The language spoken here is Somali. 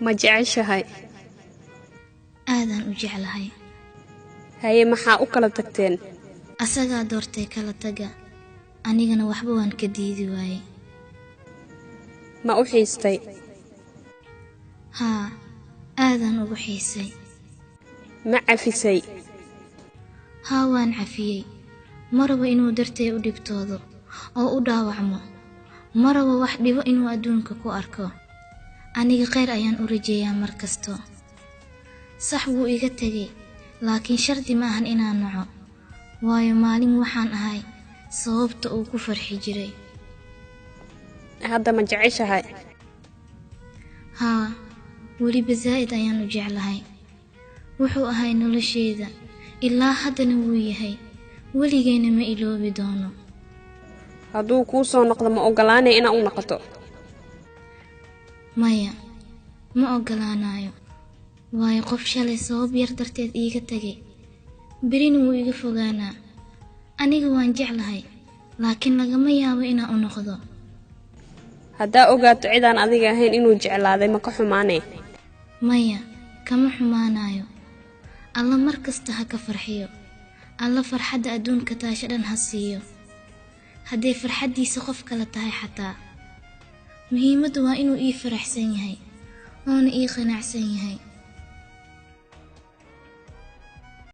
Ma jeceshahay? Aadaan u jeclahay. Haye, maxaa u kala tagteen? Asagaa doortay kala taga, anigana waxba waan ka diidi waayey. Ma u xiistay? Haa, aadaan ugu xiisay. Ma cafisay? Haa, waan cafiyey. Ma rabo inuu dartay u dhibtoodo oo u dhaawacmo. Ma rabo wax dhibo inuu adduunka ku arko. Aniga khayr ayaan u rajeeyaa mar kasto. Sax wuu iga tegay, laakiin shardi ma ahan inaan naco, waayo maalin waxaan ahay sababta uu ku farxi jiray. Hadda ma jeceshahay? Haa, weliba zaa'id ayaan u jeclahay. Wuxuu ahay nolosheyda, ilaa haddana wuu yahay, weligayna ma iloobi doono. Hadduu kuu soo noqdo, ma ogolaanay inaa u noqoto? Maya, ma ogolaanayo, waayo qof shalay sabab yar darteed iiga tegay berina wuu iga fogaanaa. Aniga waan jeclahay, laakiin lagama yaabo inaan u noqdo. Haddaa ogaato cidaan adiga ahayn inuu jeclaaday, ma ka xumaanee? Maya, kama xumaanayo. Alla mar kasta ha ka farxiyo. Alla farxadda adduunka taasho dhan ha siiyo, hadday farxaddiisa qof kale tahay xataa. Muhiimaddu waa inuu ii faraxsan yahay oona ii qanacsan yahay.